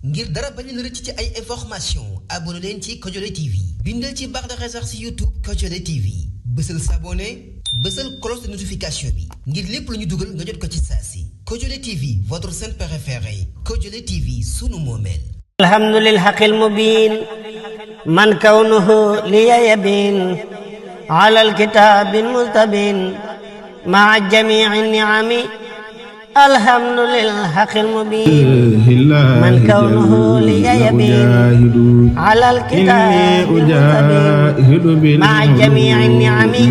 ngir dara bañ a rëcc ci ay information abonné leen ci Kodiolé TV bindal ci barre de recherche ci YouTube Kodiolé TV bësal s'abonner bësal cloche de notification bi ngir lépp lu ñu dugal nga jot ko ci saasi Kodiolé TV votre chaîne préférée Kodiolé TV sunu moomeel. alhamdulil haqqil mubin man kawnuhu liya yabin ala alkitabil mustabin ma'a jami'in ni'ami alhamdulil haqqil mubin man kawnuhu liya yabin ala alkitabil mustabin ma'a jami'in ni'ami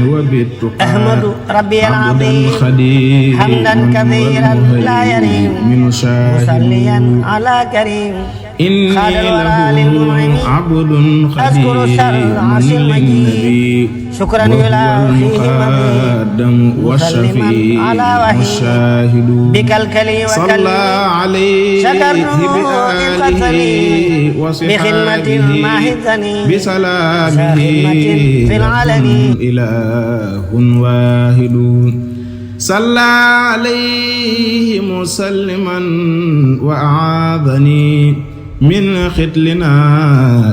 ahmadu rabbiyal azim hamdan kathiran la yarim musalliyan ala karim إني له عبد خديم النبي شكرا المقدم والشفيع والشاهد بك الكلي صلى عليه بآله وصحبه بسلامه في العالمين إله واحد صلى عليه مسلما وأعاذني من ختلنا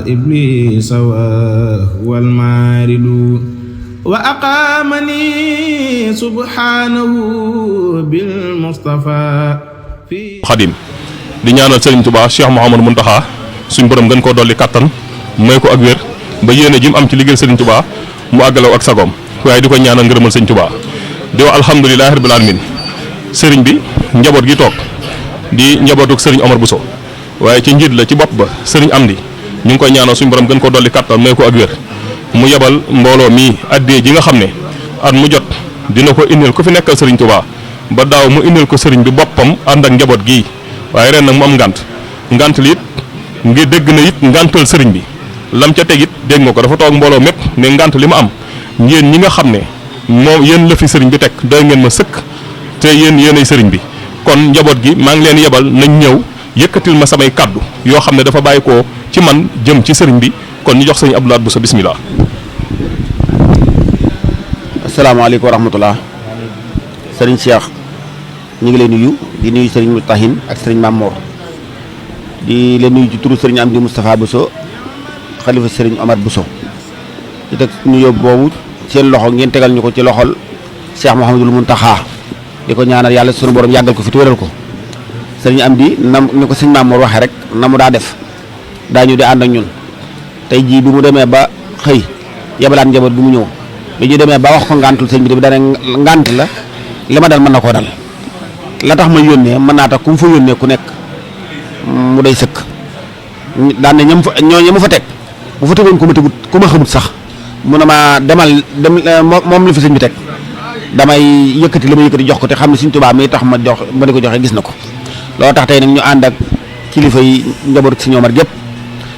إبليس وهو المارد وأقامني سبحانه بالمصطفى في Xadim di ñaanal Serigne Touba Cheikh Mouhamadou Mountakha suñ borom gën koo dolli kattan may ko ak wér ba yéene ji mu am ci liggéey Serigne Touba mu àggalaw ak sagoom waaye di ko ñaanal ngërëmal Serigne Touba di wax alhamdulilahi rabbil alamin Serigne bi njaboot gi toog di njabootuk Serigne Omar Bousso waaye ci njiit la ci bopp ba Serigne Amdi ñu ngi koy ñaanal suñu borom gën koo dolli kattan may ko ak wér mu yebal mbooloo mii addee ji nga xam ne at mu jot dina ko indil ku fi nekkal Serigne Touba ba daaw mu indil ko Serigne bi boppam ànd ak njaboot gii waaye ren nag mu am ngant li it ngir dégg na it ngantal Serigne bi lam ca teg it dégg nga ko dafa toog mbooloo mépp ne ngant li ma am yéen ñi nga xam ne moom yéen la fi Serigne bi teg doy ngeen ma sëkk te yéenay Serigne bi kon njaboot gi maa ngi leen yebal nañ ñëw yëkkatil ma samay kaddu yoo xam ne dafa bàyyi ko ci man jëm ci Serigne bi kon ñu jox Serigne Abdou Lahad Bousso bismillah. asalaamaaleykum wa rahmatulah Serigne Cheikh ñu ngi lay nuyu di nuyu Serigne Moutahin ak Serigne Mamour di leen nuyu ci turu Serigne Amdi Moustapha Bousso xalifa Serigne Omar Bousso di teg nuyoo boobu seen loxo ngeen tegal ñu ko ci loxol Cheikh Mouhamadul Mountakha di ko ñaanal yàlla sunu borom yàggal ko fi te wéral ko Serigne Amdi nam ni ko Serigne Mamour waxee rek na mu daa def daañu di ànd ak ñun tey jii bi mu demee ba xëy yebalaat njaboot bi mu ñëw bi ñu demee ba wax ko ngantul sëñ bi dana ngant la li ma dal mën na koo dal la tax ma yónnee mën naa tax ku mu fa yónnee ku nekk mu day sëkk daan ne ñam fa ñooñu ma fa teg bu fa tegoon ku ma tegut ku ma xamut sax mu ne ma dem moom la fi sëñ bi teg damay yëkkati li ma yëkkati jox ko te xam ne Sëñ Tuubaa mi tax ma di ko joxe gis na ko loolu tax tey nag ñu ànd ak kilifa yi njaboot Sëñ Omar gépp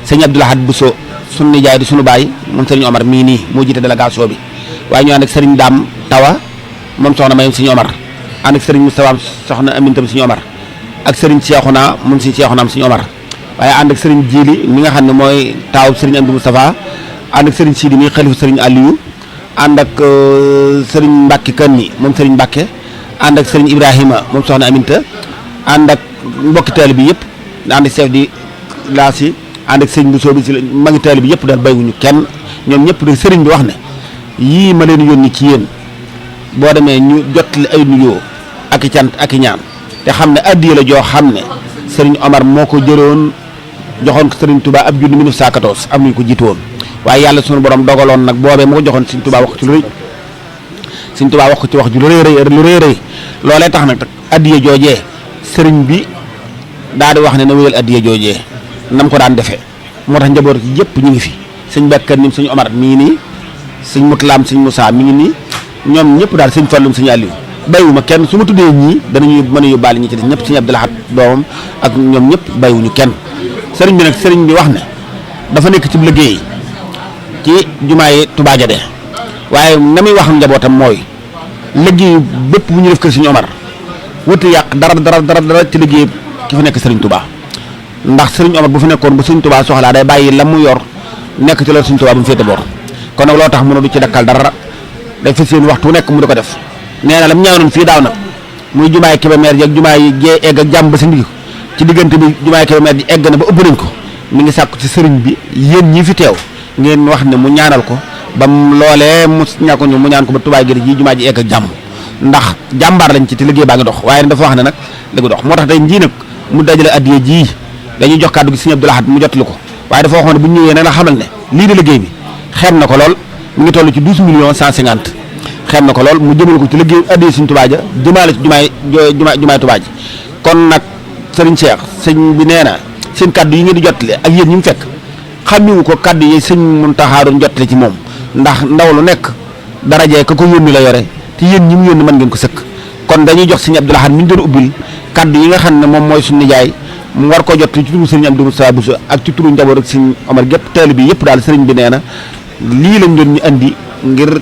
sëñ Abdou Lahad Bousso sunu nijaay di sunu baay moom Sëñ Omar mii nii moo jiite délégation bi waaye ñu ànd ak Serigne Dame Tawa moom soxna Mayum Sëñ Omar ànd ak Serigne Moustapha soxna Amintam Sëñ Omar ak Serigne Cheikhouna moom si Cheikhouna Sëñ Omar waaye ànd ak Serigne Djili mi nga xam ne mooy taaw Serigne Amdi Moustapha ànd ak Serigne Sidi mi xalifa Serigne Aliou ànd ak Serigne Mbacke Kanni moom Serigne Mbacke ànd ak Serigne Ibrahima moom soxna Aminta ànd ak mbokki taalibe bi yëpp ànd ak chef di laasi ànd ak sëñ bi soo bi si magi taalibe bi yëpp daal bàyyiwuñu kenn ñoom ñëpp de Serigne bi wax ne yii ma leen yónni ci yéen boo demee ñu jotli ay nuyoo ak i cant ak i ñaan te xam ne addiya la joo xam ne Serigne Omar moo ko jëloon joxoon ko Serigne Touba ab junni 1914 am nañu ko jiitu woon waaye yàlla sunu borom dogaloon nag boobee mu ko joxoon Serigne Touba wax ko ci lu rëy Serigne Touba wax ko ci wax ju lu rëy loolee tax nag addiya joojee Serigne bi daal di wax ne na wéyal addiya joojee nam ko daan defee moo tax njaboot gi yëpp ñu ngi fi sëñ Bakar nim sëñ Omar mi ngi nii sëñ Mutlaam sëñ Moussa mi ngi nii ñoom ñëpp daal sëñ Fallum sëñ Aliou bàyyiwuma kenn su ma tuddee ñii danañu mën a yóbbaale ñi ci des ñëpp sëñ Abdou Lahad doomam ak ñoom ñëpp bàyyiwuñu kenn sëriñ bi nag sëriñ bi wax ne dafa nekk ci liggéey ci jumaay Touba Guédé waaye na muy wax njabootam mooy liggéey bépp bu ñu def kër sëñ Omar wuti yàq dara ci liggéey ki fa nekk sëriñ Touba ndax sëriñ Omar bu fi nekkoon bu sëriñ Touba soxlaa day bàyyi la mu yor nekk ci loolu sëriñ Touba bu mu féete boor kon nag loo tax mënu du ci dakkal dara day fas yéene waxtu nekk mu di ko def nee na lam ñaaw noon fii daaw nag muy jumaay Kébémer ji ak jumaay gée egg ak jàmm ba si ndig ci diggante bi jumaay Kébémer ji egg na ba ëpp nañ ko mi ngi sàkku ci sëriñ bi yéen ñi fi teew ngeen wax ne mu ñaanal ko ba loolee mu ñàkko ñu mu ñaan ko ba Touba Guédé ji jumaa ji egg ak jàmm ndax jàmbaar lañ ci te liggéey baa ngi dox waaye dafa wax ne nag léegi dox moo tax tey njii nag mu dajale addiya ji dañuy jox kàddu gi Sëriñ Abdou Lahad mu jottali ko waaye dafa waxoon ne bu ñu ñëwee nag la xamal ne lii de liggéey bi xeeb na ko lool mi ngi toll ci 12 millions 150 xeeb na ko lool mu jëmale ko ci liggéey addiya Sëriñ Touba ja jëmaale ci jumaay Touba ji kon nag sëriñ Cheikh sëñ bi nee na seen kàddu yi ngeen di jottali ak yéen ñi mu fekk xàmmiwu ko kàddu yi sëñ Muntaxa doon jottali ci moom ndax ndaw lu nekk darajee ka ko yónni la yore te yéen ñi mu yónni mën ngeen ko sëkk kon dañuy jox Sëriñ Abdou Lahad mi ñu doon ubbil kàddu yi nga xam ne moom mooy suñu nijaay mu war ko jottali ci turu sëriñ Amdi Moustapha Bousso ak ci turu njaboot ak sëriñ Omar gépp teelu bi yëpp daal sëriñ bi nee na lii lañ doon ñu andi ngir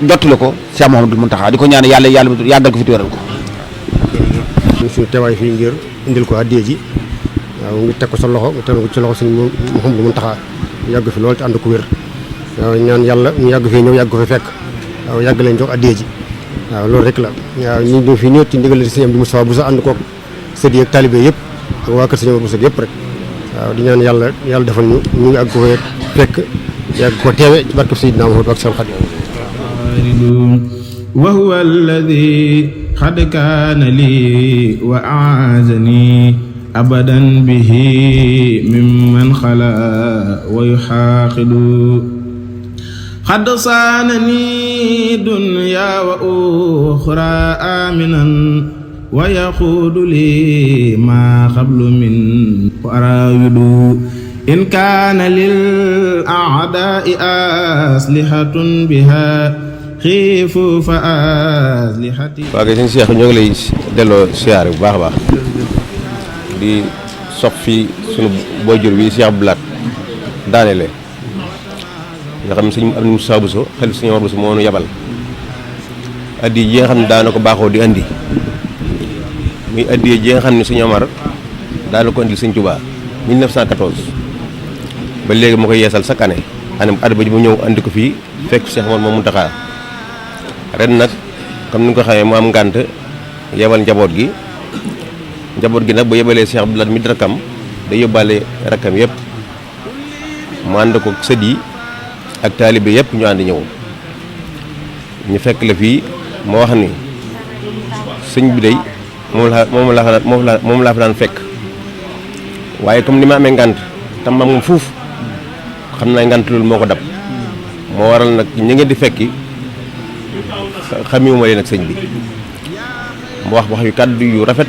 jottali ko Cheikh Mouhamadou Mountakha di ko ñaan yàlla yàggal ko fi wéral ko suñu teewaay fii ngir indil ko addiya ji waaw ngi teg ko sa loxo nga teg ko ci loxo sëñ Mouhamadou Mountakha yàgg fi loolu te ànd ko wér waaw ñaan yàlla ñu yàgg fii ñëw yàgg ko fi fekk waaw yàgg leen jox addiya ji waaw loolu rek la waaw ñu ngi fi ñëw ci ndigal sëñ Amdi Moustapha Bousso ànd koog sët yi ak talibé yëpp ak waa kër sëñ Bousso yëpp rek waaw di ñaan yàlla defal ñu ngi àgg ko fekk yàgg ko teewe ci barkeb Seydina Muhammad ak seen Xaadim wa huwa alladhi qad kaana lii wa a'aazanii abadan bihi mimman xalaa wa yuxaaqidu qad saananii dunyaa wa uxraa aaminan wa yaquudu lii maa qablu min araawidu in kaana lil a'daa'i aslihatun bihaa xiifu fa aslihati. waa kay sëñ Cheikh ñoo ngi lay delloo siyaare bu baax a baax di sof fi sunu boyjur bi Cheikh Abdou Lahad daanele nga xam ne sëñ Amdi Moustapha Bousso xel sëñ Omar Bousso moo nu yabal addi ji nga xam ne daana ko baaxoo di andi muy addi ji nga xam ne sëñ Omar daana ko andil sëñ Touba 1914 ba léegi moo koy yeesal chaque année année at ba ji mu ñëw andi ko fii fekk Cheikh Mountakha ren nag comme ni nga ko xamee mu am ngànt yebal njaboot gi nag bu yebalee Cheikh Abdou Lahad mi rakkam day yóbbaale rakkam yëpp mu ànd ko sët yi ak taalibe yëpp ñu ànd ñëw ñu fekk la fii moo wax ni sëñ bi day moom laa fa daan fekk waaye comme ni ma amee ngànt tam ma moom fuuf xam naa ngànt loolu moo ko dab moo waral nag ñi ngeen di fekki xamiwuma leen ak sëñ bi mu wax yu kàddu yu rafet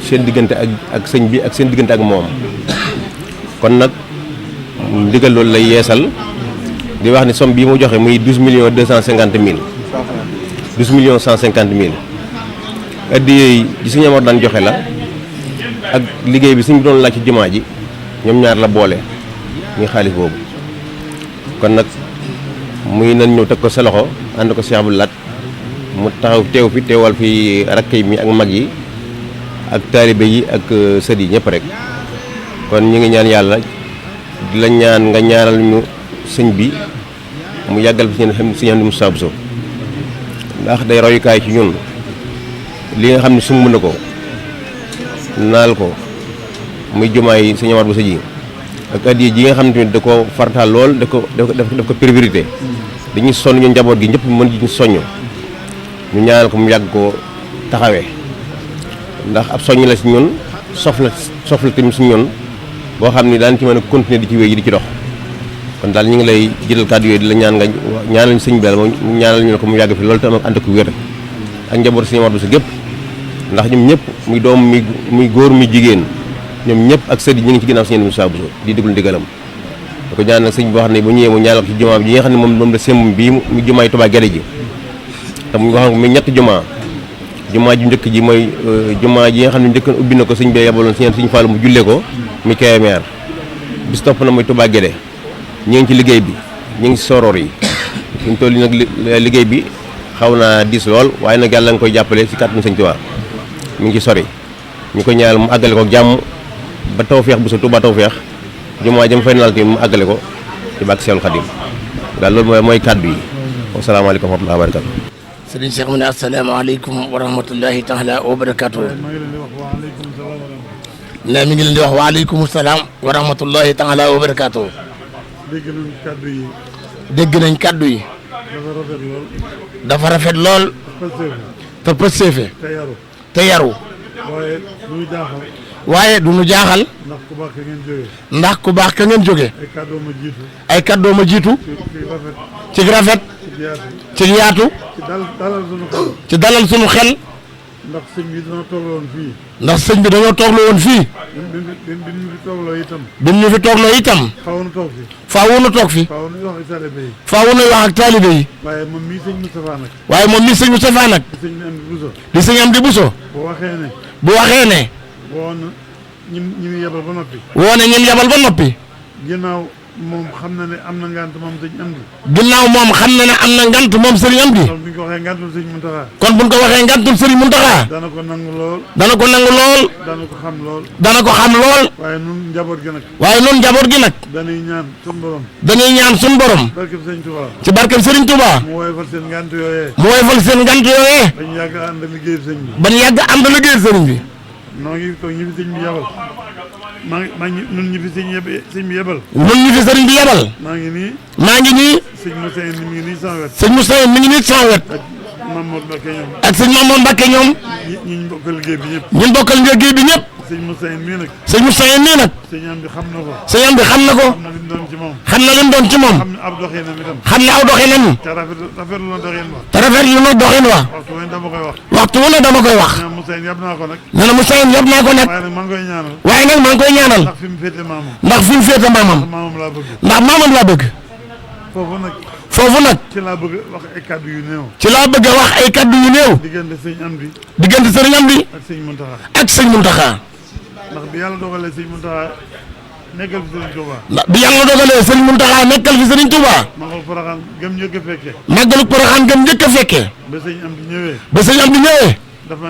seen diggante ak sëñ bi ak seen diggante ak moom kon nag ndigal loolu lay yeesal di wax ni somme bii mu joxe muy 12 millions 250 mille 12 millions 150 mille addi yooyu ji sëñ Amar daan joxe la ak liggéey bi sëñ bi doon laaj ci jumaa ji ñoom ñaar la boole muy xaalis boobu kon nag muy nan ñëw teg ko sa loxo ànd ko Cheikh Abdou Lahad mu taxaw teew fi teewal fi rakk yi mi ak mag yi ak taalibe yi ak sët yi ñëpp rek kon ñu ngi ñaan yàlla di la ñaan nga ñaanal ñu sëñ bi mu yàggal fi sëñ Amdi Moustapha Bousso ndax day royukaay ci ñun li nga xam ne sumb na ko naal ko muy jumaay sëñ Omar Bousso ji ak addiya ji nga xam ne da ko farataal lool daf ko priorité dañuy sonn ñu njaboot gi ñëpp mën ñu soññ ñu ñaanal ko mu yàgg ko taxawee ndax ab soññ la si ñun sof la tamit si ñun boo xam ni daan ci mën a continuer di ci wéy yi di ci dox kon daal ñu ngi lay jëlal kàddu yooyu di la ñaan nga ñaanal ñu sëñ bi mu ñaanal ñu ne ko mu yàgg fi loolu tam ak ànd ko wér ak njaboot sëñ Omar Bousso gépp ndax ñoom ñëpp muy doom muy góor muy jigéen ñoom ñëpp ak sët yi ñu ngi ci ginnaaw sëñ Amdi Moustapha Bousso di déglu ndigalam da ko ñaan nag sëñ boo xam ne bu ñëwee mu ñaanal ko ci jumaa ji nga xam ne moom la semb bii mu jumaay Touba Guédé ji te mu wax muy ñetti jumaa ju njëkk ji mooy jumaa ji nga xam ne njëkk ubbi na ko sëñ bee yabaloon sëñ Fallu mu jullee ko muy Kébémer bis topp na muy Touba Guédé ñu ngi ci liggéey bi ñu ngi ci soroor yi fi mu toll nii nag liggéey bi xaw naa diis lool waaye nag yàlla nga koy jàppale ci kàttanu sëñ Touba mi ngi ci sori ñu ko ñaanal mu àggale ko jàmm ba Tawfeex Bousso Touba Tawfeex jumaa jëm fay naal mu àggale ko ci bàkk Seexul Xadim daal loolu mooy kàddu yi wasalaamaaleykum wa rahmatullahi wa barakatu sëriñ Cheikh mu ne asalaamaaleykum wa rahmatullahi taala wa barakatu ne mi ngi leen di wax waaleykum salaam wa rahmatullahi taala wa barakaatu. dégg nañ kaddu yi. dégg nañ kaddu yi. dafa rafet lool. te pëseefe. te yaru. waaye du ñu jaaxal. ndax ku baax ka ngeen jóge. ay kaddoo ma jiitu. ci rafet. ci yaatu. ci dalal sunu xel. ndax sëñ bi dañoo toogloo woon fii. ndax sëñ bi dañoo toogloo woon fii. bi ñu fi toogloo itam. bi ñu fi toogloo itam. faaw nu toog fi. faaw nu toog fi. faaw nu wax ak taalibe yi. faaw nu wax ak taalibe yi. waaye moom mii sëñ Moustapha nag. waaye moom mii sëñ Moustapha nag. di sëñ Amdi Bousso. bu waxee ne. bu waxee ne. woo na ñi yebal ba noppi. woo na ñi yebal ba noppi. ginnaaw moom xam na ne am na ngant moom sëñ Amdi. ginnaaw moom xam na ne am na ngant moom sëriñ Amdi. kon bu ñu ko waxee ngantul sëñ Mountakha. kon bu ñu ko waxee ngantul sëriñ Mountakha. dana ko nangu lool. dana ko nangu lool. dana ko xam lool. dana ko xam lool. waaye nun njaboot gi nag. waaye nun njaboot gi nag. dañuy ñaan suñu borom. dañuy ñaan suñu borom. barkeb sëñ Touba. ci barkeb sëriñ Touba. mu woyofal seen ngant yooyee. mu woyofal seen ngant yooyee. bañ yàgg ànd liggéey sëñ bi. bañ yàgg ànd liggéey sëriñ bi. noo ngi toog ñi fi sëñ bi yebal. maa ngi nun ñi fi sëñ bi yebal. nun ñi fi sëriñ bi yebal. maa ngi nii. maa ngi nii. sëñ Moussa mi ngi nii sama wet. sëñ Moussa mi ngi nii sama wet. ak Mamadou Mbacke ñoom. ak sëñ Mamadou Mbacke ñoom. ñi ñu bokkal liggéey bi ñëpp. ñun bokkal liggéey bi ñëpp. sëñ Moussa mii nag. sëñ Moussa mii nag. sëñ am bi xam na ko. sëñ am bi xam na ko. xam na li mu doon ci moom. xam na li mu doon ci moom. xam na ab doxinam itam. xam na aw doxinam. te rafetlu na doxin wa. te rafetlu na doxin wa. waxtu wu ne dama koy wax. waxtu wu ne dama koy wax. nee na Moussa yab naa ko nag. nee na Moussa yab naa ko nag. waaye nag maa ngi koy ñaanal. waaye nag maa ngi koy ñaanal. ndax fi mu féete maamam. ndax fi mu féete maamam. maamam laa bëgg. ndax maamam laa bëgg. foofu nag. foofu nag. ci laa bëgg wax ay kaddu yu néew. ci laa bëgg a wax ay kaddu yu néew. diggante sëñ Amdi. diggante sëriñ Amdi. ak sëñ Mountakha. ak sëñ Mountakha. ndax bi yàlla dogalee sëñ Mountakha nekkal fi sëriñ Touba. ndax bi yàlla dogalee sëñ Mountakha nekkal fi sëriñ Touba. màggalu Porokhane gëm njëkk a fekkee. màggalu Porokhane gëm njëkk a fekkee. ba sëñ Amdi ñëwee. ba sëñ Amdi ñëwee. dafa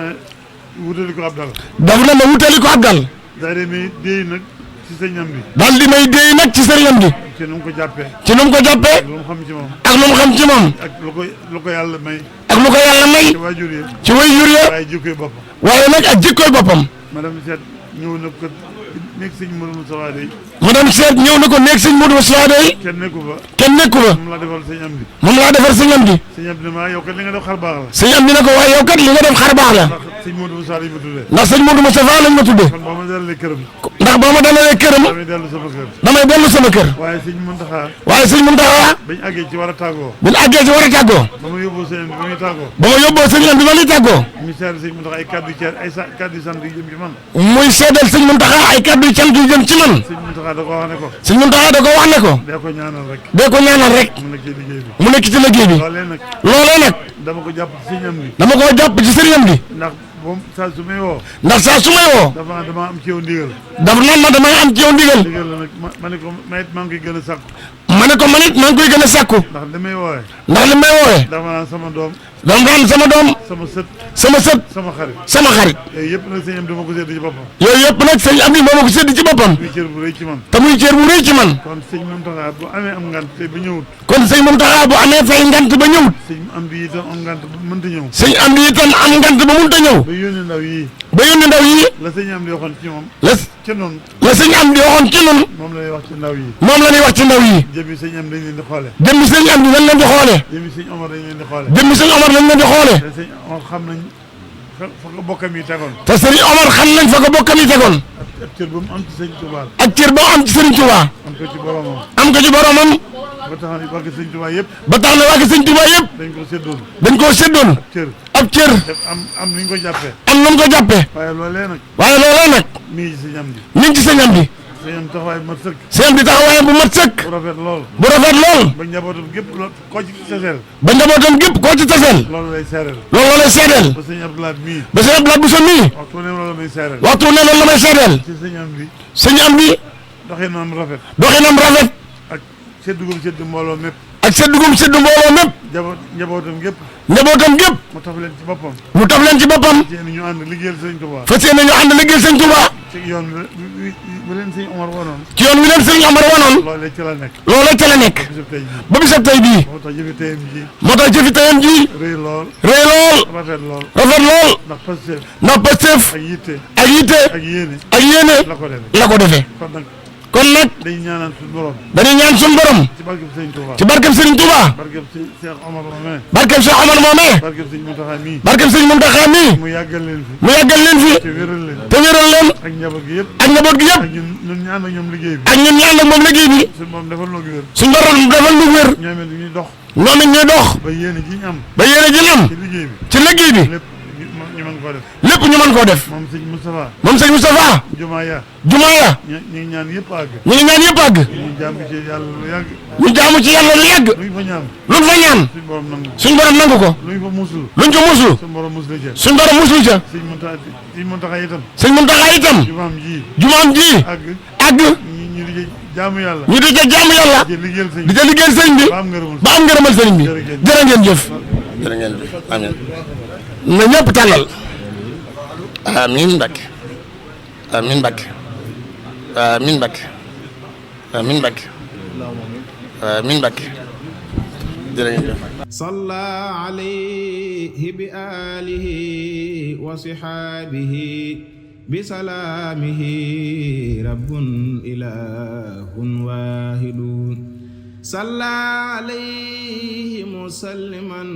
wutali ko ab dal. dafa ne ma wutali ko ab dal. daal di may déy nag ci sëñ Amdi. daal di may déy nag ci sëriñ Amdi. ci nu mu ko jàppee. ci nu mu ko jàppee. lu mu xam ci moom. ak lu mu xam ci moom. ak lu ko yàlla may. ak lu ko yàlla may. ci waajur yi. ci waajur yi. waaye jikkoy boppam. waaye nag ak jikkoy boppam. madame Seet ñëw na ko nekk sëñ Modou Moustapha day. madame Seet ñëw na ko nekk sëñ Modou Moustapha day. kenn nekku fa. kenn nekku fa. moom laa defal sëñ Amdi. moom laa defal sëñ Amdi. sëñ Amdi ne ma yow kat li nga def xar baax la. sëñ Amdi ne ko waaye yow kat li nga def xar baax la. ndax sëñ Modou Moustapha lañ ma tuddee. ndax sëñ Modou Moustapha lañ ma tuddee. kon boo ma dalalee këram. ndax boo ma dalalee këram. damay dellu sama kër. damay dellu sama kër. waaye sëñ Mountakha. waaye sëñ Mountakha. bañ àggee ci war a tàggoo. buñ àggee ci war a tàggoo. ba ma yóbboo sëñ Amdi ba muy tàggoo. ba ma yóbboo sëñ Amdi ba muy tàggoo. muy seedal sëñ Mountakha ay kàddu ceer ay kàddu yu sant yu jëm ci man. muy seedal sëñ Mountakha ay kàddu yu sant yu jëm ci man. sëñ Mountakha da ko wax ne ko. sëñ Mountakha da ko wax ne ko. dee ko ñaanal rek. dee ko ñaanal rek. mu nekk ci liggéey bi. mu nekk ci liggéey bi. loolee nag. loolee nag. dama ko jàpp ci sëñ Amdi. dama koo jàpp ci sëriñ Amdi. ndax moom saa su may woo. ndax saa su may woo. dama am ci yow ndigal. dafa naan ma damay am ci yow ndigal. ndigal la nag ma ne ko ma it maa ngi koy gën a sàkku. ma ne ko man it maa ngi koy gën a sàkku. ndax li may woowee. ndax li may woowee. dama naan sama doom. dama naan sama doom. sama sët. sama sët. sama xarit. sama xarit. yooyu yëpp nag sëñ Amdi ma ko sédd ci boppam. yooyu yëpp nag sëñ Amdi moo ma ko sédd ci boppam. muy cër bu rëy ci man. te muy cër bu rëy ci man. kon sëñ Mountakha bu amee am ngant te ba ñëwut. kon sëñ Mountakha bu amee fay ngant ba ñëwut. sëñ Amdi itam am ngant ba mënta ñëw. sëñ Amdi itam am ngant ba mënta ñëw. ba yónni ndaw yii. ba yónni ndaw yii. la sëñ Amdi waxoon ci moom. ca noonu. la sëñ Amdi waxoon ci noonu. moom la ñuy wax ci ndaw yi. moom la ñuy wax ci ndaw yi. jëmmi sëñ Amdi dañ leen di xoole. jëmmi sëñ Amdi dañ leen di xoole. jëmmi sëñ Omar dañ leen di xoole. jëmmi sëñ Omar dañ leen di xoole. te sëñ Omar xam nañ fa ko bokkam yi tegoon. te sëñ Omar xam nañ fa ko bokkam yi tegoon. ak cër ba mu am ci sëñ Touba. ak cër ba mu am ci sëriñ Touba. am ko ci boromam. am ko ci boromam. ba tax na waa sëñ Touba yëpp. ba tax na waa sëñ Touba yëpp. dañ ko séddoon. dañ koo séddoon. ab cër. ab cër. am nu ñu ko jàppee. am nu ñu ko jàppee. waaye loolee nag. waaye loolee nag. mi ngi ci sëñ Amdi. mi ngi ci sëñ Amdi. sëñ Amdi taxawaay bu mat sëkk. sëñ Amdi taxawaay bu mat sëkk. bu rafet lool. bu rafet lool. ba njabootam gépp koo ci taseel. ba njabootam gépp koo ci taseel. loolu lay seereel. loolu lay seedeel. ba sëñ Abdoulaye mii. ba sëñ Abdoulaye Bousso mii. waxtu ne loolu may seereel. waxtu ne loolu la may seedeel. ci sëñ Amdi. sëñ Amdi. doxinam rafet. doxinam rafet. ak séddugum séddu mbooloo mépp. ak séddugum séddu mbooloo mépp. njabootam gépp. njabootam gépp. mu taf leen ci boppam. mu taf leen ci boppam. fas yéene ñu ànd liggéeyal sëñ Touba. fas yéene ñu ànd liggéeyal sëñ Touba. ci yoon bi leen sëñ Omar wanoon. ci yoon wi leen sëñ Omar wanoon. loolee ca la nekk. loolee ca la nekk. ba bisab tey bii. moo tax jëfi teyam ji. moo tax jëfi teyam ji. rëy lool. rëy lool. rafet lool. rafet lool. ndax Pastef. ndax Pastef. ak yitte. ak yitte. ak yéene. ak yéene. la ko defee. la ko defee. kon nag dañuy ñaanal suñu borom. dañuy ñaan suñu borom. ci barkeb Sëriñ Touba. ci barkeb Sëriñ Touba. barkeb Cheikh Omar moomee. barkeb Cheikh Omar moomee. barkeb Sëriñ Mountakha mii. barkeb Sëriñ Mountakha mii. mu yàggal leen fi. mu yàggal leen fi. te wéral leen. te wéral leen. ak njaboot gi yëpp. ak njaboot gi yëpp. ak ñun ñaan ak ñoom liggéey bi. ak ñun ñaan ak moom liggéey bi. suñu borom defal nu wér. suñu borom defal nu wér. ñoom it ñuy dox. ñoom it ñuy dox. ba yéene ji ñu am. ba yéene ji ñu am. ci liggéey bi. ci liggéey bi. lépp ñu mën koo def. lépp ñu mën koo def. moom sëñ Moustapha. moom sëñ Moustapha. jumaa ya. jumaa ya. ñu ngi ñaan yëpp àgg. ñu ngi ñaan yëpp àgg. ñu jaamu ci yàlla lu yàgg. ñu jaamu ci yàlla lu yàgg. luñ fa ñaan. luñ fa ñaan. suñ borom nangu. suñ borom nangu ko. luñ fa musul. luñ ko musul. suñ borom musul ca. suñ borom musul ca. sëñ Mountakha itam. sëñ Mountakha itam. jumaam ji. jumaam ji. àgg. àgg. ñu di jaamu yàlla. ñu di ca jaamu yàlla. di liggéeyal sëñ di ca liggéeyal sëñ bi. ba am ngërëmal sëñ bi. jërë ngeen jëf. jërë ngeen jëf amiin. na ñëpp tàllal. amiin Mbacke. amiin Mbacke. amiin Mbacke. amiin Mbacke. amiin Mbacke. jërë ngeen jëf. salla alayhi bi alihi wa sihaabihi bi salaamihi rabbun ilahun waahidun salla alayhi musalliman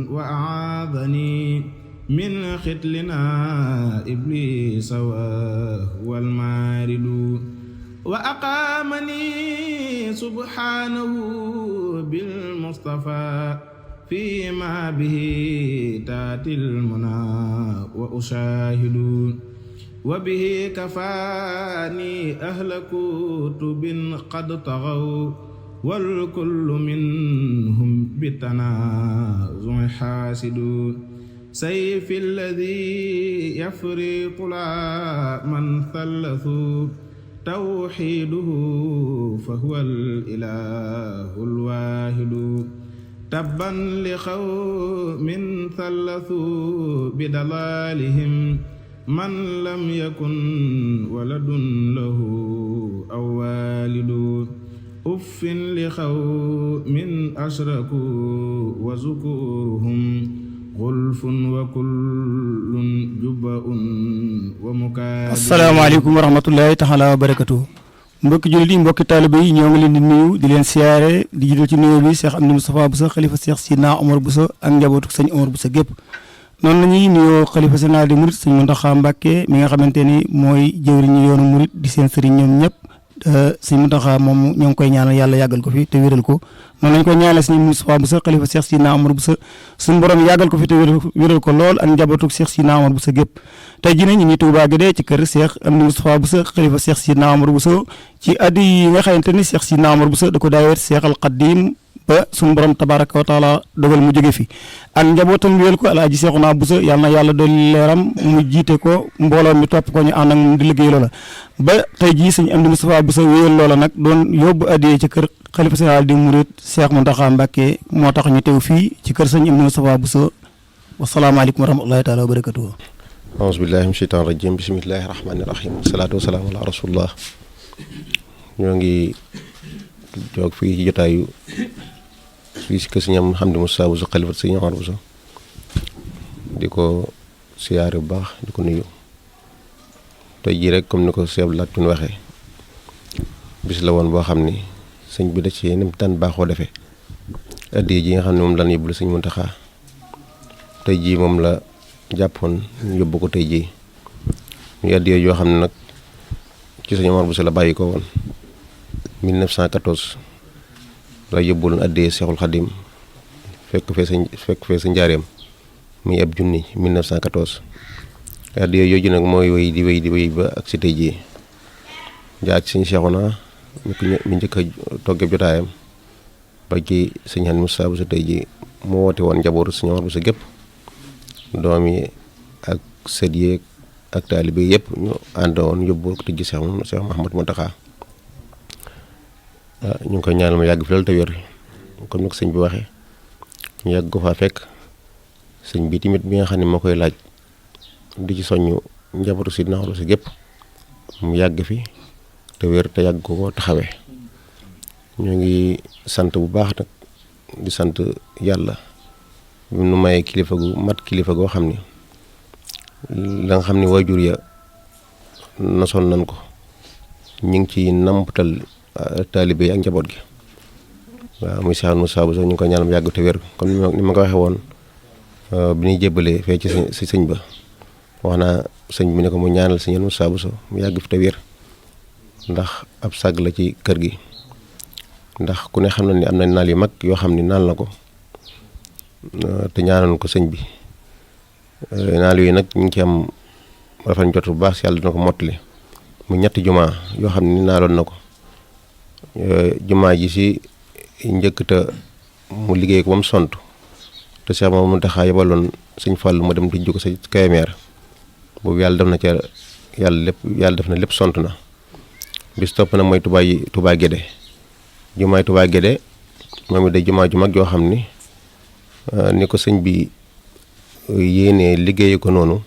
wa aadani min xitlina iblisa wa huwal maaridu wa aqaamani subhaanahu bil mustafa fi ma bihi taatil muna wa ushaahidu wa bihi kafaani ahla kutubin qad tagaw wal kullu minhum bitanaazu'i haasidu sayfi alladi yafriqu la man thalathu tawxiiduhu fa huwa al-ilaahu al-waahidu tabban li qawmin thalathu bi dalaalihim man lam yakun waladun lahu aw waalidu uffin li qawmin ashraku wa zukuruhum xulfun wa kullun jubba'un wa mukaabir. asalaamaaleykum wa rahmatullahi taala wa barakatuh. mbokki jullit yi mbokki taalibe yi ñoo ngi leen di nuyu di leen siyaare di jiital ci nuyoo bi Cheikh Amdi Moustapha Bousso xalifa Cheikh Sidna Omar Bousso ak njabootu sëñ Omar Bousso gépp noonu la ñuy nuyoo xalifa général di murit sëñ Mountakha Mbacké mi nga xamante ni mooy jëwriñu yoonu murit di seen sëriñ ñoom ñëpp sëñ Mountakha moom ñoo ngi koy ñaanal yàlla yàggal ko fi te wéral ko noonu lañ koy ñaanal sëñ Moustapha Bousso xalifa Cheikh Sidna Omar Bousso suñu borom yàggal ko fi te wéral ko lool ak njabootu Cheikh Sidna Omar Bousso gépp tey jii ñu ngi Touba Guédé ci kër Cheikh Amdi Moustapha Bousso xalifa Cheikh Sidna Omar Bousso ci addi yi nga xamante ni Cheikh Sidna Omar Bousso da ko daawet Cheikh al Qadim ba suñu borom tabaraka wa taala dogal mu jóge fi ak njabootam wéel ko alaaji Seexuna Bousso yàlla na yàlla dolli leeram mu jiite ko mbooloo mi topp ko ñu ànd ak moom di liggéey loola ba tey jii sëñ Amdi Moustapha Bousso wéel loola nag doon yóbbu addiyee ci kër xalifa général di murit Cheikh Mountakha Mbacké moo tax ñu teew fii ci kër sëñ Amdi Moustapha Bousso wasalaamaaleykum wa rahmatullahi taala wa barakatuh. aouzu billahi min shaytaan rajim bismillahi rahmani rahim salaatu wasalaamu ala rasulillah ñoo ngi toog fii ci jotaayu fii si kër sëñ Amdi Moustapha Bousso xalifa sëñ Omar Bousso di ko siyaare bu baax di ko nuyu tey jii rek comme ni ko Cheikh Abdou Lahad waxee bis la woon boo xam ni sëñ bi da ci ni mu daan baaxoo defee addiya ji nga xam ne moom lan yóbbu la sëñ Mountakha tey jii moom la jàppoon ñu yóbbu ko tey jii muy addiya yoo xam ne nag ci sëñ Omar Bousso la bàyyi ko woon 1914 la yóbbuloon addiya Seexul Xadim fekk fee sa njaareem muy ab junni 1914 addiya yooyu nag mooy wéy di wéy ba ak si tey jii jaar ci sëñ Seexuna mi njëkk a toggee jotaayam ba ci sëñ Amdi Moustapha Bousso tey jii mu woote woon njabootu sëñ Omar Bousso gépp doom yi ak sët yi ak taalibe yëpp ñu àndoon yóbbu ko tëj Cheikh Mouhamadou Mountakha ñu ngi koy ñaanal mu yàgg fi loolu te wér comme ni ko sëñ bi waxee ñu yàgg ko faa fekk sëñ bi tamit bi nga xam ne moo koy laaj di ci soññu njabootu Sidna Omar Bousso gépp mu yàgg fi te wér te yàgg ko taxawee. ñoo ngi sant bu baax nag di sant yàlla bi nu mayee kilifa gu mat kilifa goo xam ni la nga xam ni waajur ya nasoon nañ ko ñu ngi ci nampatal taalibe yi ak njaboot gi. waaw muy Cheikh Moussa Bousso ñu ngi ko ñaanal yàgg te wér comme ni ma ko waxee woon bi ñuy jébbalee fee ci sëñ ba wax naa sëñ bi ne ko mu ñaanal sëñ Moussa Bousso mu yàgg fi te wér ndax ab sàgg la ci kër gi. ndax ku ne xam na ni am na naal yu mag yoo xam ni naal na ko te ñaanoon ko sëñ bi naal yooyu nag ñu ngi ci am rafet jot bu baax si yàlla dina ko mottali mu ñetti jumaa yoo xam ni naaloon na ko jumaa ji si njëkk te mu liggéey ko ba mu sont te Cheikh moom mu taxaa yebaloon sëñ Fallu mu dem tijju ko sa Kébémer boobu yàlla def na ca yàlla def na lépp sont na bis topp nag mooy Touba Guédé jumaay Touba Guédé moom it day jumaa ju mag joo xam ni ni ko sëñ bi yéenee liggéey ko noonu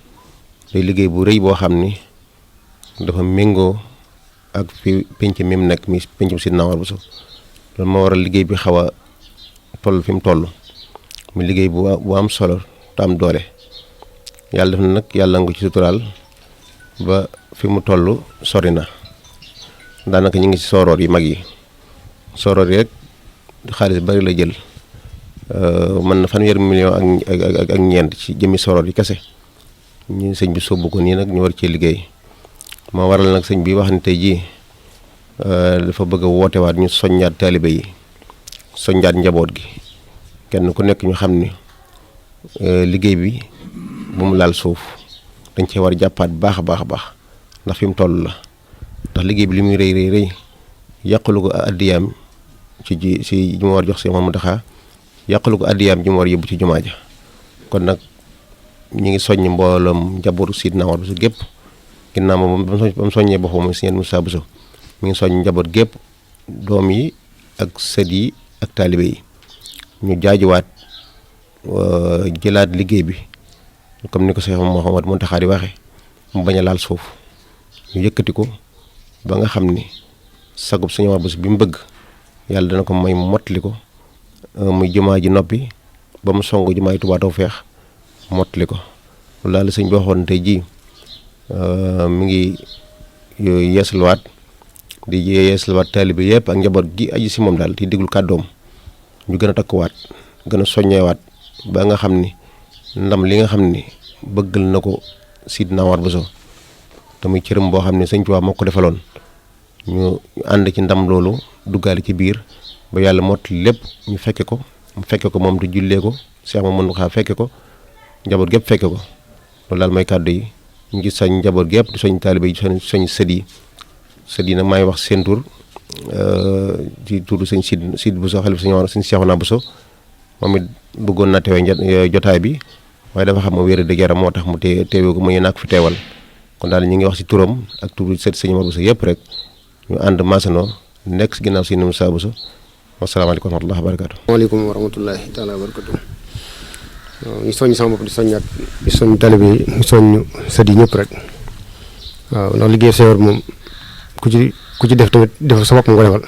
day liggéey bu rëy boo xam ni dafa méngoo ak fi penc mi mu nekk mi pencum Sidna Omar Bousso loolu moo waral liggéey bi xaw a toll fi mu toll mu liggéey bu am solo te am doole yàlla def na nag yàlla nga ci suturaal ba fi mu toll sori na daanaka ñu ngi ci sooroor yi mag yi sooroor yi rek xaalis bari la jël mën na fanweeri million ak ñeent ci jëmmi sooroor yi kese ñu sëñ bi sóobu ko nii nag ñu war cee liggéey moo waral nag sëñ bi wax ni tey jii dafa bëgg a wootewaat ñu soññaat taalibe yi soññaat njaboot gi kenn ku nekk ñu xam ni liggéey bi bu mu laal suuf dañ cee war a jàppaat baax a baax a baax ndax fi mu toll la ndax liggéey bi li muy rëy yàqalu ko addiyaam ci ju ma war jox si moom daxaa yàqalu ko addiyaam ji mu war yóbbu ci jumaa ja kon nag ñu ngi soññ mbooloom njabootu Sidna Omar Bousso gépp ginnaaw moom ba mu soññee boppam mooy Sëñ Moussa Bousso mi ngi soññ njaboot gépp doom yi ak sët yi ak taalibe yi ñu jaajuwaat jëlaat liggéey bi comme ni ko Cheikh Mouhamadou Mountakha di waxe mu bañ a laal suuf ñu yëkkati ko ba nga xam ni sagub Sëñ Omar Bousso bi mu bëgg yàlla dana ko may mu mottali ko muy jumaa ji noppi ba mu song jumaa yi Touba Tawfekh mottali ko loolu daal la sëñ bi waxoon tey jii mi ngi yeesalwaat di yeesalwaat taalibe yëpp ak njaboot gi aji si moom daal di déglu kàddoom ñu gën a takkuwaat gën a soññewaat ba nga xam ni ndam li nga xam ni bëggal na ko Sidna Omar Bousso te muy cërëm boo xam ne sëñ Tuubaa moo ko defaloon ñu ànd ci ndam loolu duggaale ci biir ba yàlla mottali lépp ñu fekke ko mu fekke ko moom te jullee ko Cheikh ma mën xaa fekke ko njaboot gépp fekke ko loolu daal mooy kàddu yi ñu ngi soñ njaboot gépp di soñ taalibe yi di soñ sët yi nag maa ngi wax seen tur ci turu sëñ Sid Bousso xalifa sëñ Cheikhouna Bousso moom it bëggoon naa teewee jotaay bi waaye dafa xam ma wéer dëgg yaram moo tax mu teewee ko mu yéen ak fi teewal kon daal ñu ngi wax ci turam ak turu sët sëñ Omar Bousso yëpp rek ñu ànd maasandoo nekk si ginnaaw Sëñ Moussa Bousso wasalaamaaleykum wa rahmatullahi wa barakaatu. waaleykum wa rahmatullahi taala wa barakaatu. ñu soññ sama bopp di soññaat di soññ taalibe yi di soññ sët yi ñëpp rek waaw ndax liggéey Sëñ moom ku ci def tamit def sa bopp mu ko defal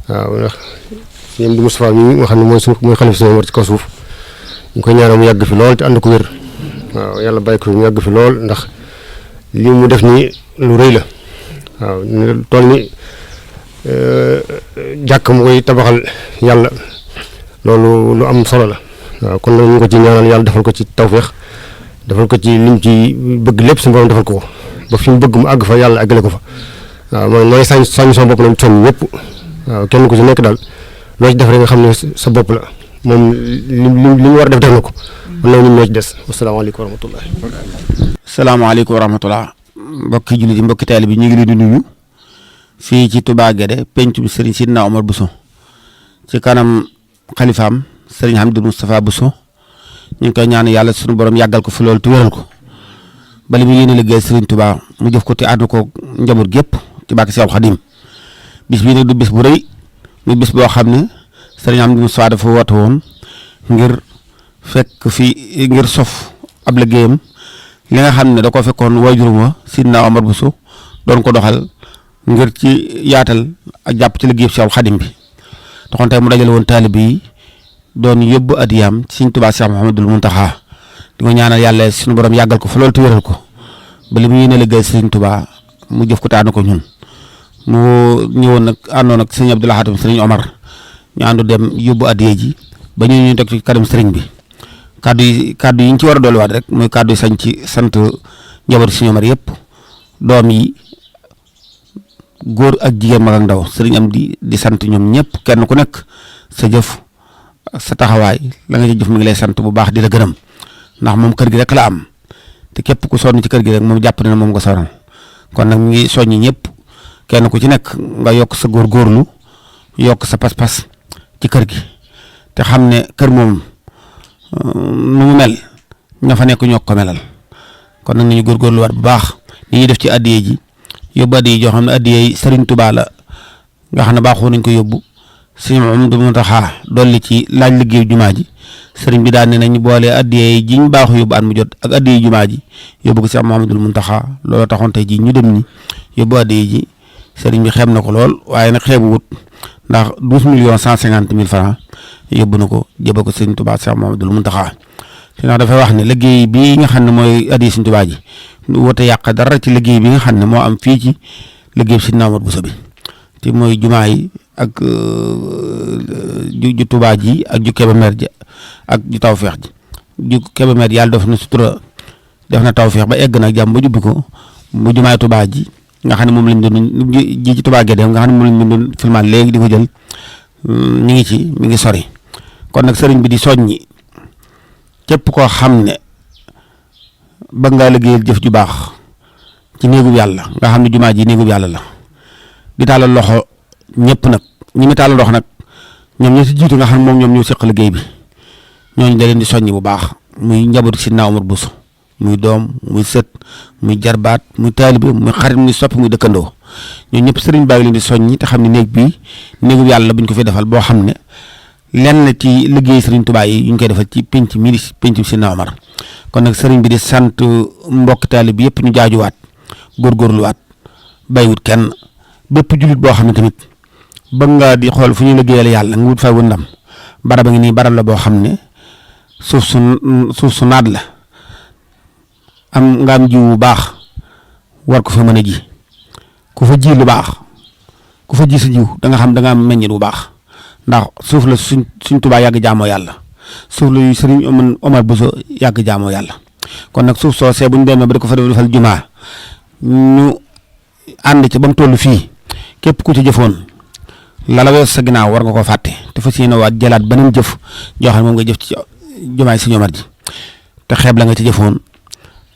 waaw ndax ñoom di Moustapha mi nga xam ne mooy xalifa Sëñ Omar ci kaw suuf ñu koy ñaanal mu yàgg fi lool te ànd ko wér waaw yàlla bàyyi ko fi mu yàgg fi lool ndax li mu def nii lu rëy la waaw ñu toll ni jàkk mu koy tabaxal yàlla loolu lu am solo la waaw kon nag ñu ko ci ñaanal yàlla defal ko ci tawféex defal ko ci lim ci bëgg lépp suñu borom defal ko ba fi mu bëgg mu àgg fa yàlla àggale ko fa waaw mooy sañ sama bopp nag soññ ñëpp waaw kenn ku ci nekk daal loo ci def rek nga xam ne sa bopp la moom li ñu war a def na ko kon nag ñun ñoo ci des wasalaamaaleykum wa rahmatullah. salaamaaleykum wa rahmatullah mbokki jullit yi mbokki taalibe bi ñu ngi leen di nuyu fii ci Touba Guédé penc bi Serigne Sidna Omar Bousso ci kanam xalifaam Serigne Hamdou Moustapha Bousso ñu ngi koy ñaan yàlla sunu borom yàggal ko fi loolu te wéral ko bali mu yéene liggéey Serigne Touba mu jëf ko te ànd ko njaboot gépp ci bàkk Seexul Xadim bis bii nag du bis bu rëy muy bis boo xam ne Serigne Hamdou Moustapha dafa woote woon ngir fekk fi ngir sof ab liggéeyam li nga xam ne da ko fekkoon waajurum wa Sidna Omar Bousso doon ko doxal ngir ci yaatal ak jàpp ci liggéey Seexul Xadim bi taxoon tey mu dajale woon taalibe yi doon yóbbu adiyaam Sëriñ Tuubaa Cheikh Mouhamadoul Mountakha di ko ñaanal yàlla suñu borom yàggal ko fa loolu te wéral ko ba li mu yéene liggéey Sëriñ Tuubaa mu jëf ko te ànd ko ñun mu ñëwoon nag àndoon ak Sëriñ Abdou Lahad Sëriñ Omar ñu àndu dem yóbbu adiya ji ba ñu teg ci kanam sëriñ bi kàddu yi ñu ci war a dolliwaat rek mooy kàddu yi sañ ci sant njabootu Sëriñ Omar yëpp doom yi góor ak jigéen mag ak ndaw sëriñ am di sant ñoom ñëpp kenn ku nekk sa jëf sa taxawaay la nga jëf mi ngi lay sant bu baax di la gërëm ndax moom kër gi rek la am te képp ku sonn ci kër gi rek moom jàpp na moom nga sonal kon nag mi ngi soññi ñëpp kenn ku ci nekk nga yokk sa góorgóorlu yokk sa pas-pas ci kër gi te xam ne kër moom nu mu mel ña fa nekk ñoo ko melal kon nag nañu góorgóorluwaat bu baax li ñuy def ci addiye ji yóbbu addiye joo xam ne addiye Sëriñ Tuubaa la nga xam ne baaxoo nañ ko yóbbu Sëriñ Mouhamadoul Mountakha dolli ci laaj liggéey jumaa ji sëriñ bi daan ne nañ boole addiye ji ñu baaxoo yóbbu at mu jot ak addiye jumaa ji yóbbu ko Sëriñ Mouhamadoul Mountakha looloo taxoon tey ji ñu dem ni yóbbu addiye ji sëriñ bi xeeb na ko lool waaye nag xeebu wut ndax 12,150,000 francs yóbbu na ko jëbal ko Sëriñ Tuubaa Sëriñ Mouhamadoul Mountakha ndax dafay wax ne liggéey bi nga xam ne mooy addiye Sëriñ Tuubaa ji wote yàq dara ci liggéey bi nga xam ne moo am fii ci liggéey Sidna Omar Bousso bi te mooy jumaa yi ak ju Tuubaa ji ak ju Kébémer ji ak ju Tawfeex ji ju Kébémer yàlla def na sutura def na tawfeex ba egg nag jàmm ba jubbi ko bu jumaay Tuubaa ji nga xam ne moom lañ doon ji ci Tuubaa Gédé nga xam ne moom lañ doon filmaan léegi di ko jël ñu ngi ci mi ngi sori kon nag sëriñ bi di soññi képp koo xam ne bëgg ngaa liggéeyal jëf ju baax ci néegub yàlla nga xam ne jumaa ji néegub yàlla la di tàllal loxo ñëpp nag ñi mi tàllal loxo nag ñoom ñoo si jiitu nga xam ne moom ñoom ñoo seq liggéey bi ñooñu da leen di soññi bu baax muy njabootu Sidna Omar Bousso muy doom muy sët muy jarbaat muy taalibe muy xarit muy soppi muy dëkkandoo ñooñu ñëpp sëriñ baa ngi leen di soññi te xam ne néeg bii néegub yàlla la bu ñu ko fi defal boo xam ne lenn ci liggéey sëriñ Tuubaa yi yu ñu koy defal ci penc mi penc Sidna Omar kon nag sëriñ bi di sant mbokk taalibe bi yëpp ñu jaajuwaat góorgóorluwaat bàyyiwut kenn bépp jullit boo xam ne tamit bëgg nga di xool fu ñuy liggéeyal yàlla nga wut fay wu ndam barab a ngi nii barab la boo xam ne suuf su naat la nga am jiw bu baax war ko fa mën a ji ku fa ji lu baax ku fa ji sa jiw da nga xam da nga am meññit bu baax ndax suuf la suñ Tuubaa yàgg jaamoo yàlla suuf la yu sëriñ Omar Bousso yàgg jaamoo yàlla kon nag suuf soosee bu ñu demee ba di ko fa defal jumaa ñu ànd ci ba mu toll fii képp ku ci jëfoon la la weesu sa ginnaaw war nga ko fàtte te fas yéene waat jëlaat beneen jëf joo xam ne moom nga jëf ci jumaay Sëriñ Omar ji te xeeb la nga ci jëfoon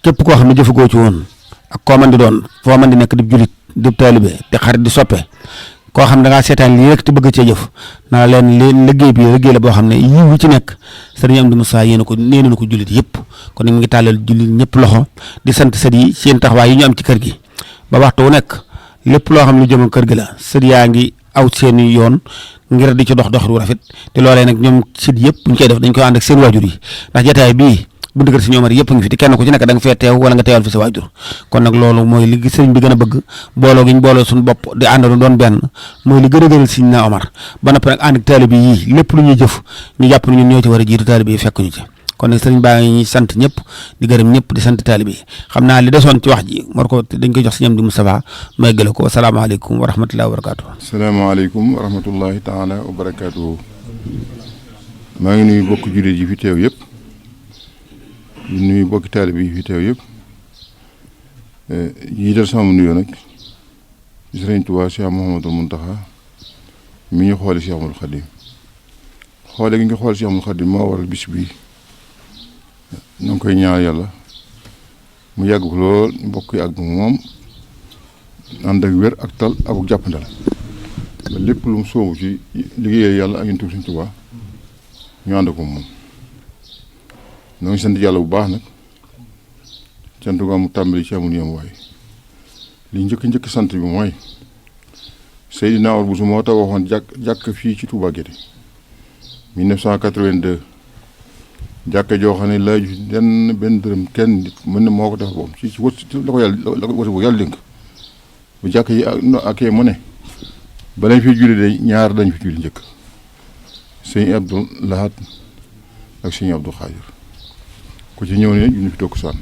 képp koo xam ne jëfagoo ci woon ak koo man di doon foo man di nekk di julit di taalibe di xarit di soppe koo xam da ngaa seetaan lii rek te bëgg cee jëf naa leen liggéey bi liggéey la boo xam ne yiw wi ci nekk sëriñ Amdi Moussa yéena ko nee na ko jullit yëpp kon nag mi ngi tàllal jullit ñëpp loxo di sant sët yi seen taxawaay yi ñu am ci kër gi ba waxtu wu nekk lépp loo xam ne lu jëm kër gi la sët yaa ngi aw seen yoon ngir di ci dox wu rafet te loolee nag ñoom sët yëpp buñ koy def dañ koy ànd ak seen waajur yi ndax jotaay bii bu dëgër Sëriñ Omar yëpp ngi fi te kenn ku ci nekk da nga fee teew wala nga teewal fi sa waajur kon nag loolu mooy li sëriñ bi gën a bëgg booloo gi ñu booloo suñu bopp di àndandoo doon benn mooy li gën a gënal Sidna Omar ba noppi nag ànd ak taalibe yi lépp lu ñuy jëf ñu jàpp ne ñun ñoo ci war a jiitu taalibe yi fekk ñu ci kon nag sëriñ baa ngi ñuy sant ñëpp di gërëm ñëpp di sant taalibe yi xam naa li desoon ci wax ji war ko dañ koy jox Sëriñ Amdi Moustapha may gëla ko asalaamaaleykum wa rahmatullahi wa barakaatu. asalaamaaleykum wa rahmatullahi taala wa barakaatu. maa ngi nuyu bokk jullit yi fi teew yëpp di nuyu bokki taalibe yi fi teew yëpp jiital sama nuyoo nag Sëriñ Tuubaa Cheikh Mouhamadoul Mountakha mi ñu xoole Cheikh Ahmadou Khadim xoole gi nga xool Cheikh Ahmadou Khadim moo waral bis bii ñu ngi koy ñaan yàlla mu yàgg ko lool mbokk yi ak moom ànd ak wér ak tal ak jàppandal ba lépp lu mu soobu ci liggéeyal yàlla ak yonent bi Sëriñ Tuubaa ñu ànd ko moom ñoo ngi sant yàlla bu baax nag sant ko mu tàmbali ci amul yem waaye li njëkk sant bi mooy Seydina Omar Bousso moo tax waxoon jàkk fii ci Touba Guédé 1982 jàkk joo xam ne laaju benn dërëm kenn nit mën na moo ko defal boppam ci wët la ko yàlla dénk bu jàkk yi ak mu ne ba lañ fi julli de ñaar dañ fi julli njëkk sëñ Abdou Lahad ak sëñ Abdou Khadir ku ci ñëw ne ñu fi takkusaan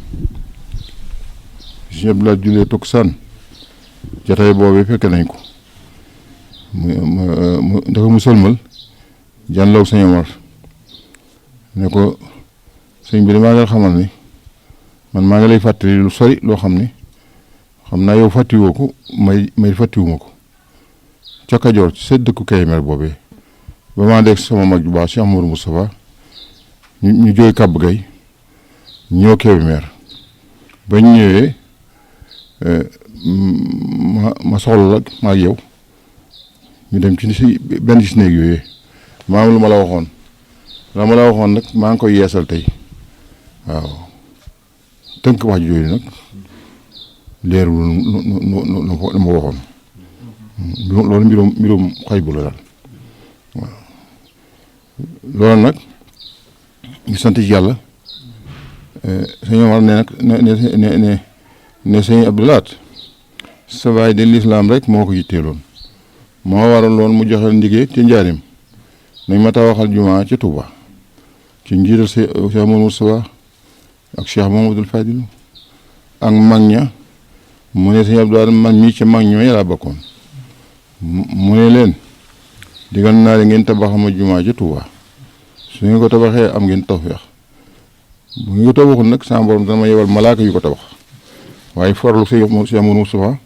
sëñ Abdou Lahad jullee takkusaan jataay boobee fekk nañ ko mu dafa mu sëlmal jànlaw sëñ Omar ne ko sëñ bi damaa nga xamal ni man maa ngi lay fàttali lu sori loo xam ne xam naa yow fàttiwoo ko may fàttiwuma ko ca Kajoor ci sa dëkku Kaymer boobee ba maa dégg sama mag ju baax Cheikh Mourou Moustapha ñu jóge Kàbb Gay ñëw Kébémer ba ñu ñëwee ma soxla la maa ak yow ñu dem ci benn ci néeg yooyu maa am lu ma la waxoon nag maa ngi koy yeesal tey waaw tënk wax jooju nag leerul lu ma waxoon loolu mbirum xay bu la daal waaw loolu nag ñu sant ci yàlla sëñ Omar ne nag ne sëñ Abdou Lahad sa baay de lislaam rek moo ko yitteeloon moo waral loon mu joxe ndigee ci njaarim nañ ma tawaxal jumaa ci Touba ci njiital Cheikh Mamadou Moustapha ak Cheikh Mamadou Fadilou ak mag ña mu ne sëñ Abdou Lahad man mii ci mag ñooy laa bokkoon mu ne leen digal naa leen ngeen tabax ma jumaa ci Touba su ngeen ko tabaxee am ngeen tawfeex bu ngeen ko tabaxul nag sama borom dana ma yebal malaaka yu ko tabax waaye farlu Cheikh Mamadou Moustapha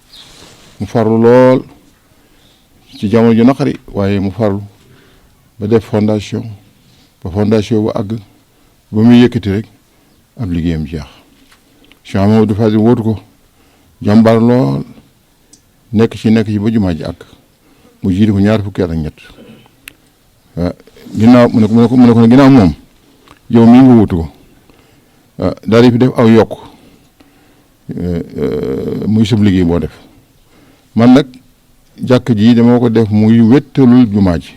mu farlu lool ci jamono ju naqari waaye mu farlu ba def fondation ba àgg ba muy yëkkati rek ab liggéeyam jeex Cheikh Mamadou Fadil wóotu ko jàmbaar lool nekk ci ba jumaa ji àgg mu jiite ko ñaar fukki at ak ñett ginnaaw mu ne ko ginnaaw moom yow mii nga wutu ko daal di fi def aw yokk muy sub liggéey boo def man nag jàkk ji dama ko def muy wéttalul jumaa ji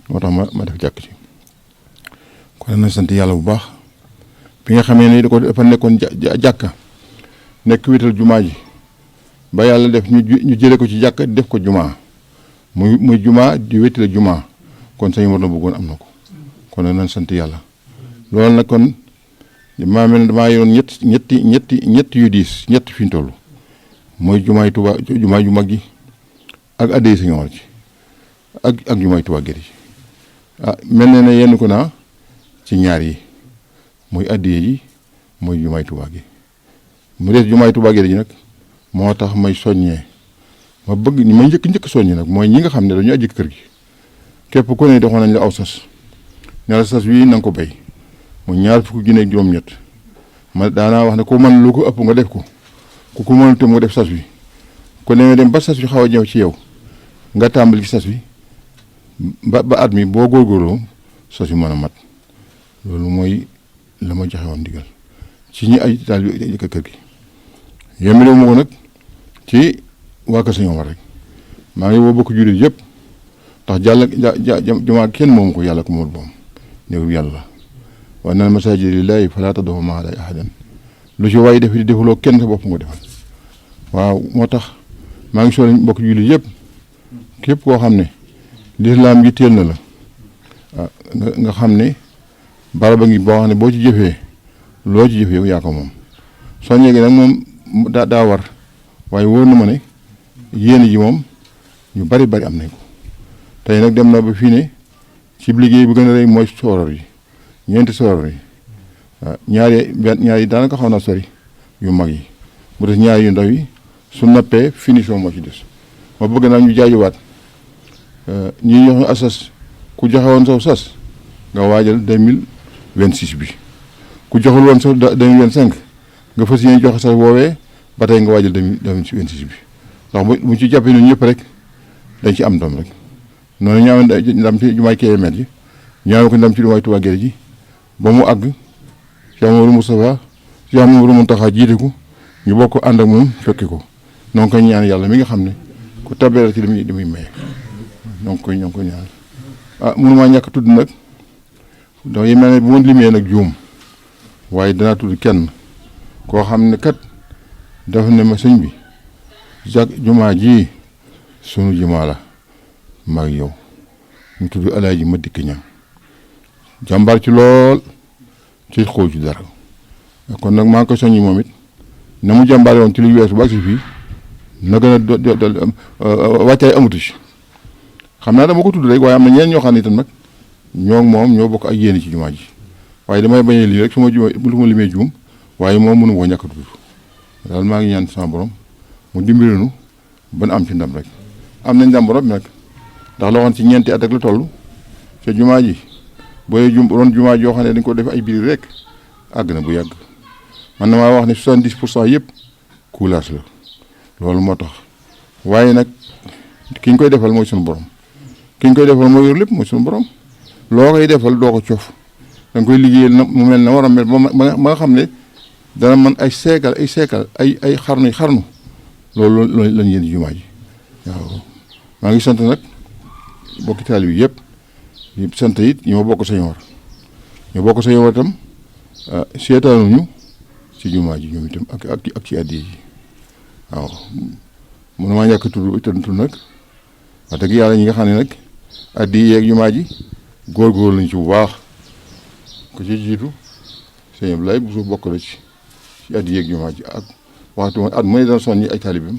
moo tax ma def jàkk ji kon nañ sant yàlla bu baax bi nga xamee ne dafa nekkoon jàkka nekk wéttal jumaa ji ba yàlla def ñu jële ko ci jàkka def ko jumaa muy jumaa di wéttale jumaa kon sëñ Mor na bëggoon am na ko kon nañ sant yàlla loolu nag kon maa mel ne damaa yoroon ñetti yu diis ñett fi ñu toll mooy jumaay Tuubaa jumaa ju mag ji ak addiya sëñ Omar ji ak jumaay Tuubaa gër ji mel na ne yenn ko naa ci ñaar yi muy addiya ji mooy jumaay Tuubaa gi mu des jumaay Tuubaa gër ji nag moo tax may soññee ma bëgg ñi may njëkk soññee nag mooy ñi nga xam ne dañu ajji kër gi képp ku ne doxoon nañ la aw sas ne la sas wi na nga ko béy mu ñaar fukki junne ak juróom-ñett ma daanaa wax ne ku mën lu ko ëpp nga def ko ku mënul tam nga def sas wi ku ne dem ba sas wi xaw a ñëw ci yow nga tàmbali ci sas wi ba at mi boo góorgóorloo sas wi mën a mat loolu mooy la ma joxe woon ndigal ci ñi ay daal jëkk kër gi yemale ma ko nag ci waa Kër Sëñ Omar rek maa ngi woo bokk jullit yëpp ndax jumaa kenn moomu ko yàlla ko moom moom néegu yàlla wa annal masaajida lillaahi falaa tad'uu ma'a llaahi ahadan lu ci waay def di defuloo kenn sa bopp nga defal waaw moo tax maa ngi soxla mbokk jullit yëpp képp koo xam ne lislaam gi teel na la nga xam ne baraba ngi boo xam ne boo ci jëfee loo ci jëf yow yaa ko moom soññee gi nag moom daa war waaye wóor na ma ne yéen ji moom ñu bari am nañ ko tey nag dem na ba fii ne ci liggéey bu gën a rëy mooy sooror yi ñeenti sooror yi waaw ñaar yi daanaka xaw na sori yu mag yi mu des ñaar yu ndaw yi su nappee finition moo ci des ma bëgg naa ñu jaajuwaat ñi jox asas ku joxe woon saw sas nga waajal 2026 bi ku joxul woon saw 2025 nga fas yéene joxe sas woowee ba tey nga waajal 2026 bi ndax bu ci jàppee ñun ñëpp rek dañ ci am ndam rek noonu ñu amee ndam ci jumaay Kébémer ji ñu amee ko ndam ci jumaay Tuubaa Gere ji ba mu àgg Cheikh Mamadou Moustapha Cheikh Mamadou Mountakha jiite ko ñu bokk ànd ak moom fekki ko donc koy ñaan yàlla mi nga xam ne ku tabeel ci li muy maye donc ñoo ngi koy ñaan mënumaa ñàkk tudd nag donc yi mel ne bu ma limee nag juum waaye danaa tudd kenn koo xam ne kat dafa ne ma sëñ bi jumaa ji sunu jumaa la mag yow ñu tudd Alaaji ma dikk ñam jàmbaar ci lool ci xóo ci dara kon nag maa ngi ko soññi moom it na mu jàmbaare woon ci lu weesu ba agsi fii na gën a wàccaay amatu ci xam naa dama ko tudd rek waaye am na ñeneen ñoo xam ne itam nag ñoo moom ñoo bokk ak yéene ci jumaa ji waaye damay bañee lii rek su ma limee juum waaye moom mënu koo ñàkk a tudd daal maa ngi ñaan sama borom mu dimbali nu ba am ci ndam rek am nañ ndam borom nag ndax la woon ci ñeenti at ak la toll te jumaa ji booy ron jumaa joo xam ne dañ ko def ay biir rek àgg na bu yàgg man na maa wax ne 70% yëpp coulage la loolu moo tax waaye nag ki ñu koy defal mooy sunu borom ki ñu koy defal mooy yor lépp mooy sunu borom loo koy defal doo ko coof da nga koy liggéeyal na mu mel na war a mel ba nga xam ne dana mën ay seekal ay xarnu loolu lañ yéen jumaa ji waaw maa ngi sant nag bokki taalibe yi yëpp sant it ñi ma bokk Sañoor ñu bokk Sañoor itam seetaanuñu ci jumaa ji ñoom itam ak ci addiya ji waaw mun maa ñàkk tudd nag wax dëgg yàlla ñi nga xam ne nag addiya yeeg jumaa ji góorgóorlu lañ ci bu baax ko ci jiitu sëñ Abdoulaye bu suuf bokk la ci addiya yeeg jumaa ji ak waxtu at mu ne dana soññi ay taalibeem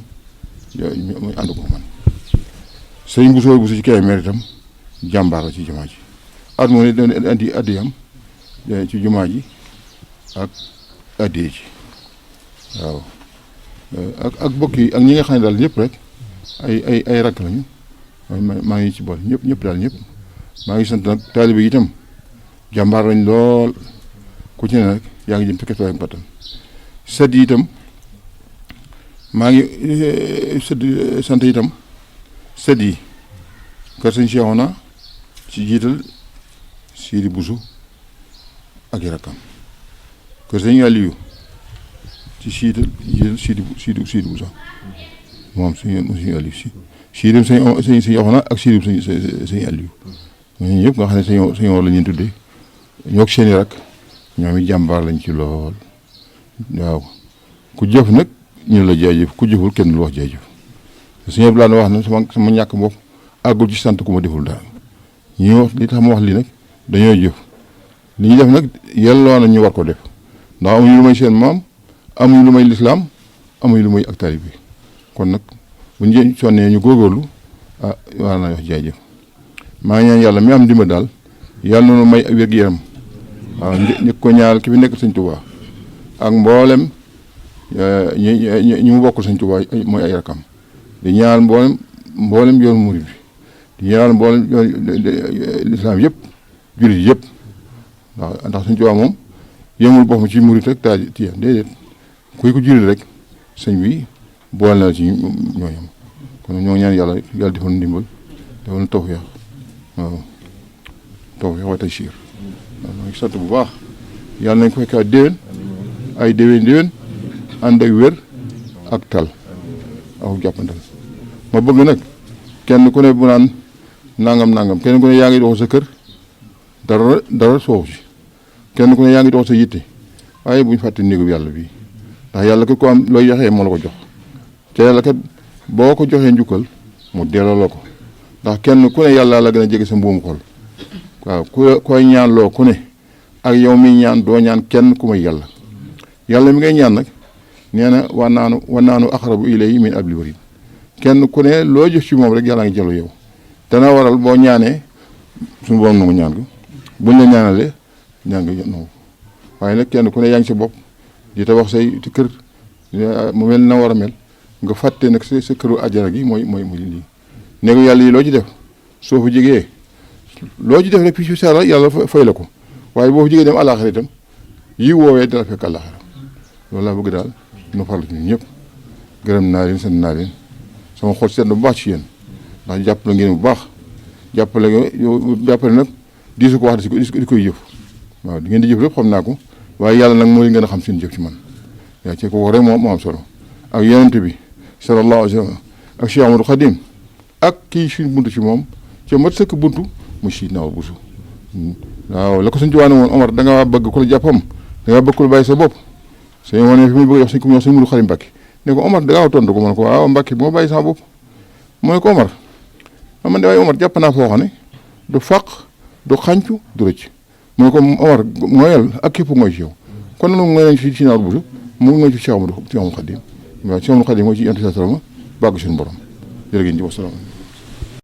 muy ànd ko man sëñ bu sooy bu su ci Kébémer itam jàmbaar la ci jumaa ji at mu ne dana andi addiyam ci jumaa ji ak addiya ji waaw ak bokk yi ak ñi nga xam ne daal ñëpp rek ay rakk lañu maa ngi ci boole ñëpp daal ñëpp maa ngi sant nag taalibe yi itam jàmbaar lañ lool ku ci ne nag yaa ngi jëm fekkee ak battan sët yi itam maa ngi sant itam sët yi kër sëñ Cheikhouna ci jiital Sidi Bousso ak i rakkam kër sëñ Aliou ci jiital Sidi Bousso moom suñu Aliou Sidi sëñ Cheikhouna ak Sidi sëñ Aliou ñooñu ñëpp nga xam ne sëñ la ñuy tuddee ñoo seeni rak ñoom it jàmbaar lañ ci lool waaw ku jëf nag ñu la jaajëf ku jëful kenn lu wax jaajëf sëñ Abdoulaye wax na sama ñàkk bopp àggul ci sant ku ma deful daal ñi wax li tax ma wax lii nag dañoo jëf li ñu def nag yelloo na ñu war ko def ndax amuñu lu may seen maam amuñu lu may lislaam amuñu lu may ak taalibe bi kon nag bu ñu sonnee ñu góorgóorlu war naa wax jaajëf maa ngi ñaan yàlla mi am dimba daal yàlla noonu may wér-gu-yaram waaw ñi ko ñaal ki fi nekk sëñ Tuubaa ak mboolem ñi mu bokkul sëñ Tuubaa mooy ay rakam di ñaan mboolem yoonu murid bi di ñaan mboolem lislaam yëpp jullit yëpp ndax sëñ Tuubaa moom yëmul boppam ci murid rek taa tiya déedéet kuy ko jullit rek sëñ bi boole na ci ñooñam kon ñoo ñaan yàlla defal ndimbal defal na tawfeex waaw tawfeex wa taysiir waaw maa ngi sant bu baax yàlla nañ ko fekk ay déwén ànd ak wér ak tal ak jàppandal ma bëgg nag kenn ku ne bu naan nangam kenn ku ne yaa ngi dox sa kër dara soow ci kenn ku ne yaa ngi dox sa yitte waaye bu ñu fàtte néegu yàlla bi ndax yàlla kat ko am looy joxee moo la ko jox te yàlla kat boo ko joxee njukkal mu delloo la ko ndax kenn ku ne yàlla la gën a jege sa mbuumu xol waaw ku koy ñaan loo ku ne ak yow mi ñaan doo ñaan kenn ku may yàlla mi ngay ñaan nag nee na wa naanu aqrabu ilayhi min hablil warid kenn ku ne loo jëf ci moom rek yàlla ngi jëlu yow dana waral boo ñaanee suñu borom nangu ñaan ga buñ la ñaanalee ñaan nga nangu waaye nag kenn ku ne yaa ngi sa bopp di tabax say ci kër mu mel na war a mel nga fàtte nag sa këru àjjana gi mooy lii néegu yàlla yi loo ci def soo fa jegee loo ci def rek fii ci sara yàlla fay la ko waaye boo fa jegee dem àllaaxira itam yi woowee dana fekk àllaaxira loolu laa bëgg daal nu farlu ci ñun ñëpp gërëm naa leen sant naa leen sama xol seet na bu baax ci yéen ndax jàppale ngeen bu baax jàppale nag diisu ko wax di koy jëf waaw di ngeen di jëf lépp xam naa ko waaye yàlla nag moo leen gën a xam seen jëf ci man yaa ci ko rek moo am solo ak yonent bi sallallahu alayhi wa sallam ak Cheikh Amadou Khadim ak kii suñ buntu ci moom ca mat sëkk buntu mu siit naaw busu waaw la ko suñ tuwaane woon Omar da nga bëgg ku la jàppam da nga bëgg ku la bàyyi sa bopp suñu wane fi muy bëgg a wax suñ ko suñ Mudu Xadim Mbàkke ne ko Omar da gaaw tontu ko mu ne ko waaw Mbàkke bi ma bàyyi sama bopp mu ne ko Omar man de waaye Omar jàpp naa foo xam ne du fàq du xàncu du rëcc mu ne ko Omar mooyal ak képp mooy ci yow kon nag mooy nañ si naaw bu mu ngi mooy ci Cheikh Amadou Khadim waaw Cheikh Amadou Khadim mooy ci yonent sallallahu alayhi wa sallam bàgg suñu borom jërë ngeen jëf wasalaam